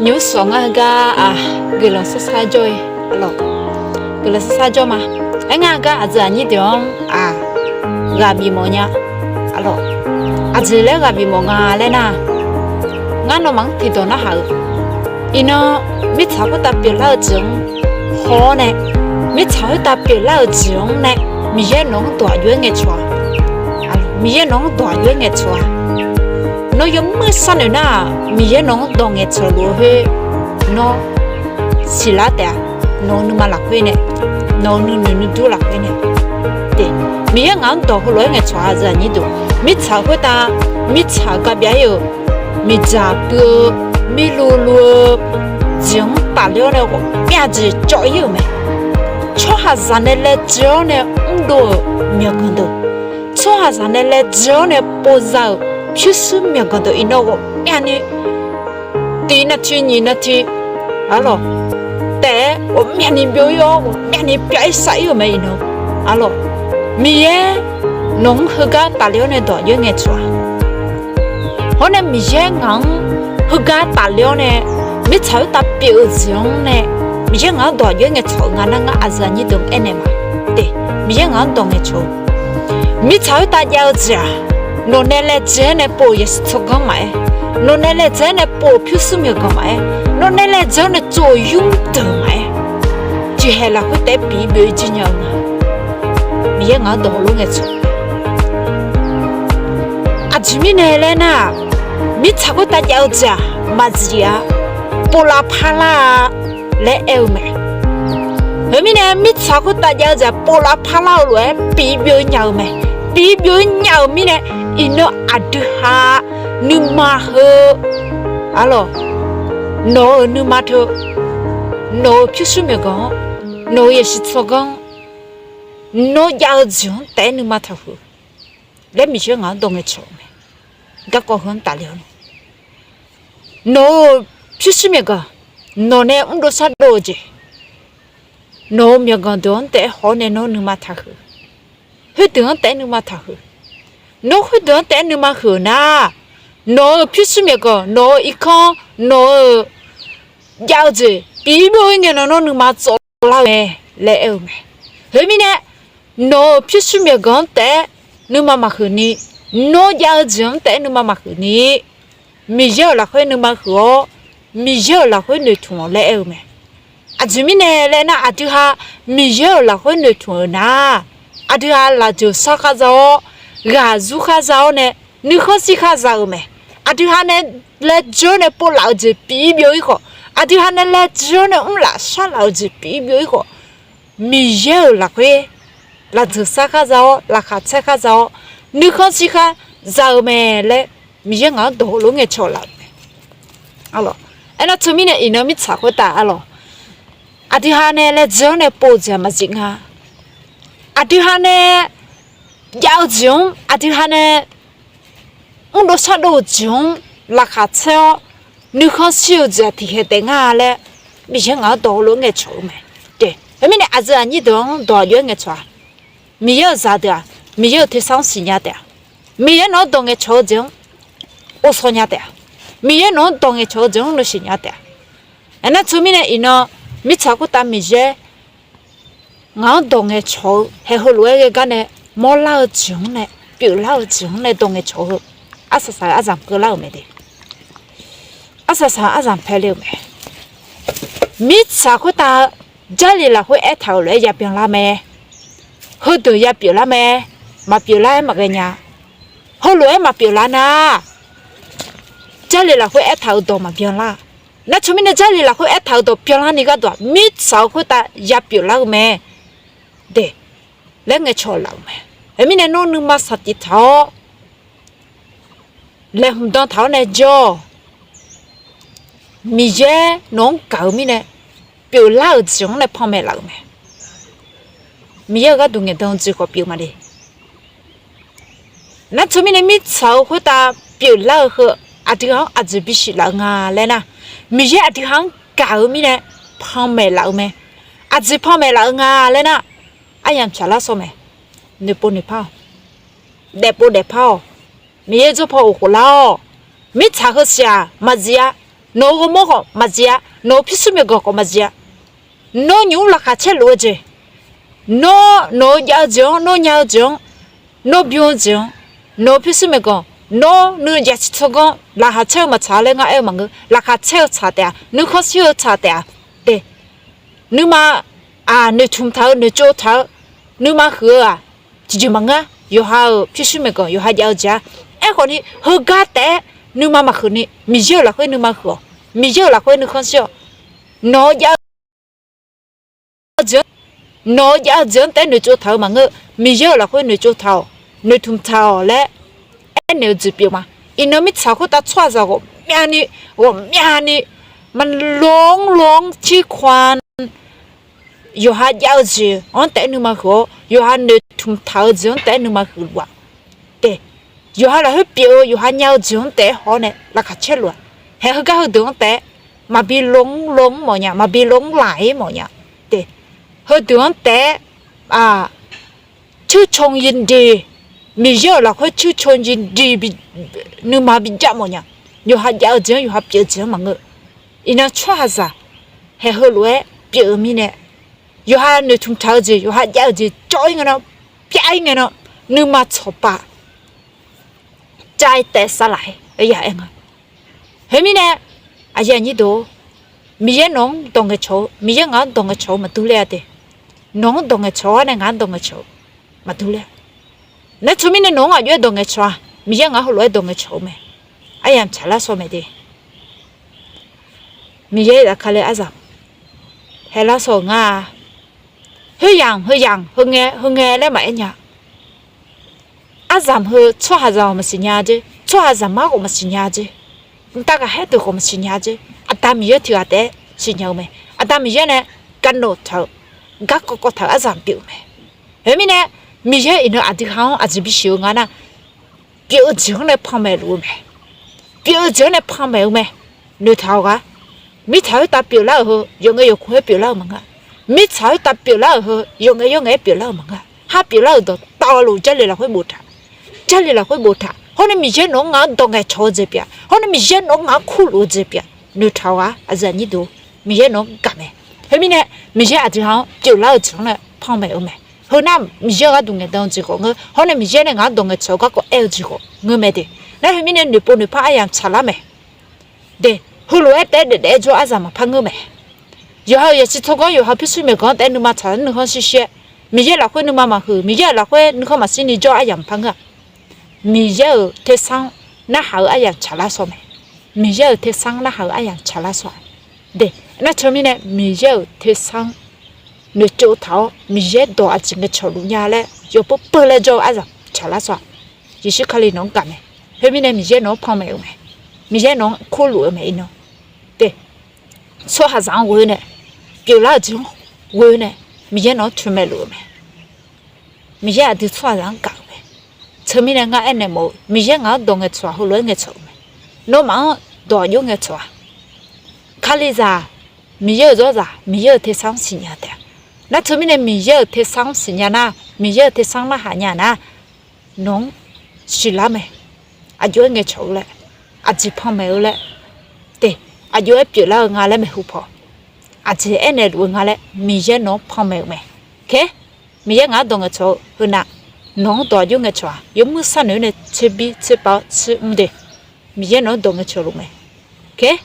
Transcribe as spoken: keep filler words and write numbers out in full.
Nymr sawq ngar heugar-aq, guiqlanq sarsar jawr-ir. Guiqlanq sarsar jawr ma. Aer ngar heugar aqdui aqnyir deuq-anr-aq, ghaq bif mawf nya. Aqjeq laer ghaq bif mawf nga laer nar, ngar nawmaf-anr tiqdawq narhaq-euq, iqnan mirtsaq khoertav pyeuflar-eu jeq-anr haw-awr nae, mirtsaq khoertav pyeuflar-eu jeq-anr nae, Miqyaer nawq-anr dawq aqjox-aer ngaeqcawq-a. Miqyaer nawq-anr dawq aqjox-aer ngaeqcawq-a. Nawr yawmuir sharnoeq nar-aq, Miqyaer nawq-anr dawq ngaeqcawq luf-eu khoer, nawr siqlar taef-a. Nawq-eu nuima lafkhoer nae, nawq-eu nuinoeq nuidur lafkhoer nae, Miqyaer ngaq-anr dawq heulof-aer ngaeqcawq-a, aqdui aqnyir deuq. Mirtsaq khoertav, mirtsaq garbyav-ir-euq, miqdzaq pui-eu, mirluv luv-eu jeq-anr tafler-awr nae ghawqmyav jeq cawv-ir-euq mae. Tsawrhaqzaq nae laejae-awr nae mrdov-euq myawqganq deuq, tsawrhaqzaq nae laejae-awr nae povza-euq pyurshuir myawqganq deuq iqnan ghawqmyavni tiq navtiq nyiq navtiq, arlawq, taef-aer ghawqmyavni byov-ir-awr ghawqmyavni pyav-ir sav-ir-euq mae iqnan. Arlawq, Miqyaer nawq-anr heugar tafler-awr nae dawq aqjox-aer ngaeqcawq-a. Hawr nae Miqyaer ngaq-anr heugar tafler-awr nae, mirtsaq khoertav pyeuf-eu jeq-anr nae, Miqyaer ngaq-anr dawq aqjox-aer ngaeqcawq-euq nga nar, ngar aqdui aqnyir deuq-anr aernaeq ma. Miqyaer ngaq-anr dawq ngaeqcawq-eu, mirtsaq khoertav jav-eu jeq-aq, nawq nae laejae-aer nae pov-euq yasiq tsawrganr maqaer, nawq nae laejae-aer nae pov-euq pyurshuir myawqganq maqaer, nawq nae laejae-awr nae tsov-euq yurdeuq maqaer, tiqhaeq lafkhoer taef-aer piq-ir byov-ir jir nya-eu nga. Miqyaer ngaq-anr dawq heulof ngaeqcawq Aqjeq mirnae laer nar-aq, mirtsaq khoertav jav-eu jeq-aq maqzif-a, povlav parlar-a laer aer-eu mae. Khoermirnae, mirtsaq khoertav jav-eu jeq-aq povlav parlar-eu lof-aer piq-ir byov-ir nya-eu mae. Piq-ir byov-ir nya-euq mirnae, iqnan aqdui ha nuima heu, arlawq, nawq-euq nuima teu, nawq-euq pyurshuir myawqganq-anr, nawq-euq yasiq tsawrganr-anr, nawr jav-eu jeq-anr taef-aer nuima taqhuiq laer Miqyaer ngaq-anr dawq ngaeqcawq-eu mae. Garkawv heu-anr tafler-awr nae, nawq-euq pyurshuir myawqganq, nawq nae mrdov shardov-eu jeq, nawq-euq myawqganq deuq-anr taef-aer haw-awr nae nawr nuima taqhuiq. Khoerdeuq-anr taef-aer nuima taqhuiq. Nawr khoerdeuq-anr taef-aer nuima huiq-euq nar, nawq-euq pyurshuir myawqganq, nawq-euq irkanr, nawq-euq jav-eu jeq piq-ir byov-ir ngae nan nawr nuima tsawv lar-eu mae laer aer-eu mae. Khoermirnae, nawq-euq pyurshuir myawqganq-anr taef-aer nuima maqhuiq ni, nawr jav-eu jeq-anr taef-aer nuima maqhuiq ni, Miqyaer-euq lafkhoer nuima huiq-awr, Miqyaer-euq lafkhoer noeqtmq-awq laer aer-eu mae. Aqjeq mirnae laer nar, aqdui ha Miqyaer-euq lafkhoer noeqtmq-euq nar, aqdui ha lafjeuq sar khar za-awr, ghaq zur khar za-awr nae, nuikhanr shir khar za-euq mae. Aqdui ha nae laejae-awr nae povlaf-eu jeq piq-ir byov-ir khawf, aqdui ha nae laejae-awr nae mrlaf sharlaf-eu jeq piq-ir byov-ir khawf, Miqyaer-euq lafkhoer lafjeuq sar khar za-awr, laqkhaq caer khar za-awr, nuikhanr shir khar za-eu mae laer Miqyaer ngaq-anr dawq heulof-aer ngaeqcawq laf-euq mae. Aernar teumirnae iqnan mirtsaq khoertav arlawq, aqdui ha nae laejae-awr nae pov-eu jeq-aq maqzif nga. Aqdui ha nae jav-eu jeq-anr, aqdui ha nae mrdov shardov-eu jeq-anr laqkhaq caer-awr, nuikhanr shir-eu jeq-aq tiqkhaeq taef ngar laer Miqyaer ngaq-anr dawq heulof-aer ngaeqcawq-eu mae. Khoermirnae aqdui aqnyir deuq-anr dawq aqjox-aer ngaeqcawq-a. Miqyaer-euq zaqdeuq-aq, Miqyaer-euq tersar-anr siqnya taef-a. Miqyaer nawq-anr dawq ngaeqcawq-eu jeq-anr ghovshaw nya taef-a. Miqyaer nawq-anr dawq ngaeqcawq-eu jeq-anr noeqsiq nya taef-a. Aernar teumirnae iqnan mirtsaq khoertav Miqyaer ngaq-anr dawq ngaeqcawq-eu haeq heulof-aer ghae gar nae mawrlar-eu jeq-anr nae, pyeuflar-eu jeq-anr nae dawq ngaeqcawq-eu, arsaq saq-eu aryamq keuvlar-euq mae de. Arsaq saq-eu aryamq paeler-euq mae. Mirtsaq khoertav Jarlif lafkhoer aertaq-euq lof-aer ya byanlar mae. Heudeuq ya pyeuflar mae. Maqpyeuflar-aer maqghae nya. Heulof-aer maqpyeuflar nar, Jarlif lafkhoer aertaq-euq dawq maqbyanlar. Nar teumirnae Jarlif lafkhoer aertaq-euq dawq byanlar ni gharduq-aq, mirtsaq-eu khoertav ya pyeuflar-eu mae de laer ngaeqcawq laf-euq mae. Khoermirnae nawr nuima saqtif taq-awr, laeqhmq dan taq-awr nae jawr-awq. Miqyaer nawq-anr gaq-eu mirnae, pyeuflar-euq jeq-anr nae panmaeq laf-euq mae. Miqyaer-euq gharduq ngaeqdan-eu jeq khawf pyeuf ma de. Nar teumirnae mirtsaq-eu khoertav pyeuflar-eu heu aqdui ha-anr aqjeq bisiq laf-eu nga laer nar, Miqyaer aqdui ha-anr gaq-eu mirnae panmaeq laf-eu mae. Aqjeq panmaeq laf-eu nga laer nar, aryamq tsaqlar sawr mae. Noeqpov noeqpar-awq. Daefpov daefpar-awq. Miqyaer jawrpaw of khoflar-awq. Mirtsaq heu siq-aq maqzif-a. Nawq-eu ghawrmawr khawf maqjeq-a. Nawq-eu pyurshuir maeqganq khawf maqjeq-a. Nawr nymq-mr laqkhaq caer luf-eu jeq, nawr nawq-eu jav-eu jeq-anr, nawr nya-eu jeq-anr, nawr bym-eu jeq-anr, nawq-eu pyurshuir maeqganq, nawr nuijav ciqtsawrganr laqkhaq caer-eu maqtsaq laer ngar aer-eu maqngeur. Laqkhaq caer-eu tsaq taef-a. Nuikhanr shir-eu tsaq taef-a. De, nuima aq noeqtmq taq-eu noeqtsov taq-eu nuima huiq-eu-aq, tiqjeq maqngeur-a. Yawqha-euq pyurshuir maeqganq yawqha jav-eu jeq-a. Aerkhawf ni heugar taef-aer nuima maqhuiq ni Miqyaer-euq lafkhoer nuima huiq-awq. Miqyaer-euq lafkhoer nuikhanr shir-awq. Nawq-eu jav-eu jeq-anr, nawq-eu jav-eu jeq-anr taef-aer noeqtsov taq-eu maqngeur. Miqyaer-euq lafkhoer noeqtsov taq-awq, noeqtmq taq-awq laer aernaeq-eu jeq pyeuf ma. Iqnan mirtsaq khoertav tsawrhaqzaq ghawqmyani, ghawqmyani, maqlor-anr lor-anr cirkhan yawqha jav-eu jeq-anr taef-aer nuima huiq-awr, yawqha noeqtmq taq-eu jeq-anr taef-aer nuima huiq luf-aq. De, yawqha lafkhoer pyeuf-eu yawqha nya-eu jeq-anr taef-aer haw-awr nae laqkhaq caer luf-aq. Haeq heugar heudeuq-anr taef-aer maqbi lor-anr lor-anr mawfnya, maqbi lor-anr laq-ir mawfnya. De, heudeuq-anr taef-aer aq ชื่นชมยินดี, Miqyaer-euq lafkhoer ชื่นชมยินดี nuima bijav mawfnya. Yawqha jav-eu jeq-anr, yawqha pyeuf-eu jeq-anr maqngeur. Iqnan tsawrhaqzaq haeq heulof-aer pyeuf-eu mirnae, yawqha noeqtmq taq-eu jeq, yawqha jav-eu jeq cawv-ir ngae nan, pyav-ir ngae nan, nuima tsawqpav cav-ir taef sar laf-aer ya aer nga. Khoermirnae, aqyuif aqnyir deuq, Miqyaer nawq-anr dawq ngaeqcawq-eu, Miqyaer ngaq-anr dawq ngaeqcawq-eu maqdur ler-a de. Nawq-anr dawq ngaeqcawq-awr nae ngaq-anr dawq ngaeqcawq-eu maqdur ler-a. Nar teumirnae nawq-anr aqjox-aer dawq ngaeqcawq-a, Miqyaer ngaq-anr heulof-aer dawq ngaeqcawq-eu mae. Aryamq tsaqlar shaw mae de. Miqyaer zafkale aryamq haeqlar shaw-euq ngar-a. Khoeryamq heuyamq heungae heungae laer maqaer nya. Aryamq heu tsawrhaqzaq-awq maqsiq nya jer, tsawrhaqzaq mar khawf maqsiq nya jer, mqtav ghaqkhaer deuq khawf maqsiq nya jer. Aqda Miqyaer tiq ghaq taef-aer siqnya-eu mae. Aqda Miqyaer nae garnawf taq-eu, garkawv kawv taq-eu aryamq pyeuf-eu mae. Khoermirnae, Miqyaer iqnan aqdui ha-anr aqjeq bisiq-eu nga nar, pyeuf-eu jeq-anr nae panmaeq luf-eu mae. Pyeuf-eu jeq-anr nae panmaeq-eu mae. Noeqtaq-awq gar, mirtsaq khoertav pyeuflar-euq heu yawqngae yawqkhof-aer pyeuflar-eu maqngeur. Mirtsaq khoertav pyeuflar-euq heu yawqngae yawrngae-aer pyeuflar-eu maqngeur. Har pyeuflar-euq dawqtawvluf Jarlif lafkhoer boftaq. Jarlif lafkhoer boftaq. Hawr nae Miqyaer nawq-anr ngaq-anr dawq ngaeqcawq-eu jeq pyeuf-a. Hawr nae Miqyaer nawq-anr ngaq-anr kurluf-eu jeq pyeuf-a. Noeqtaq-awq gar, aqyuif aqnyir deuq, Miqyaer nawq-anr gaq mae. Khoermirnae, Miqyaer aqdui ha-anr pyeuflar-eu jeq-anr nae panmaeq-eu mae. Heu nar Miqyaer-euq gharduq ngaeqdan-eu jeq khawf ngeur. Hawr nae Miqyaer nae ngaq-anr dawq ngaeqcawq-eu garkawv aer-eu jeq khawf ngeur mae de. Nar khoermirnae noeqpov noeqpar aryamq tsaqlar mae. De, heulof-aer taef-aer daefdaef-aer jawr aryamq maqpar ngeur mae. Yawqha-euq yaciq tsawrganr, yawqha pyurshuir maeqganq-anr taef-aer nuima tsaq-anr nuikhanr shir shir-aer, Miqyaer lafkhoer nuima maqhuiq, Miqyaer-euq lafkhoer nuikhanr maqshir ni jawr aryamq maqpar ngeur-aq. Miqyaer-euq tersar-anr narhaq-eu aryamq tsaqlar shaw mae. Miqyaer-euq tersar-anr narhaq-eu aryamq tsaqlar shaw-a. De, nar teumirnae Miqyaer-euq tersar-anr noeqtsov taq-awr Miqyaer dawq aqjeq ngaeqcawq luf nya laer yawpov pov laer jawr-eu aryamq tsaqlar shaw-a. Yeqsur Kali nawq-anr gaq mae. Khoermirnae Miqyaer nawq-anr panmaeq-eu mae. Miqyaer nawq-anr kurluf-eu mae iqnan. De, tsawrhaqzaq-anr ghoe nae, pyeuflar-euq jeq-anr ghoe nae, Miqyaer nawq-anr toeqmaeq luf-eu mae. Miqyaer aqdui tsawrhaqzaq-anr gaq-eu mae. Teumirnae ngar aernaeq mawf-eu, Miqyaer ngaq-anr dawq ngaeqcawq-aq heulof-aer ngaeqcawq-eu mae. Nawmaf-anr dawq aqjox ngaeqcawq-aq, Kalizaq, Miqyaer-euq zawrzaq, Miqyaer-euq tersar-anr siqnya taef-a. Nar teumirnae Miqyaer-euq tersar-anr siqnya nar, Miqyaer-euq tersar-anr narhaq nya nar, nawq-anr siqlar mae. Aqjox-aer ngaeqcawq-eu laer, aqjeq panmaeq-eu laer, de, aqjox-aer pyeuflar-eu nga laer maeqhu paw, aqjeq aernaeq luf-eu nga laer Miqyaer nawq-anr panmaeq-eu mae. Kaer, Miqyaer ngaq-anr dawq ngaeqcawq-eu heunav, nawq-anr dawq aqjox ngaeqcawq-aq, yawmuir sharnoeq-aer nae tserbir tserpav-awr tser mr de. Miqyaer nawq-anr dawq ngaeqcawq luf mae. Kaer,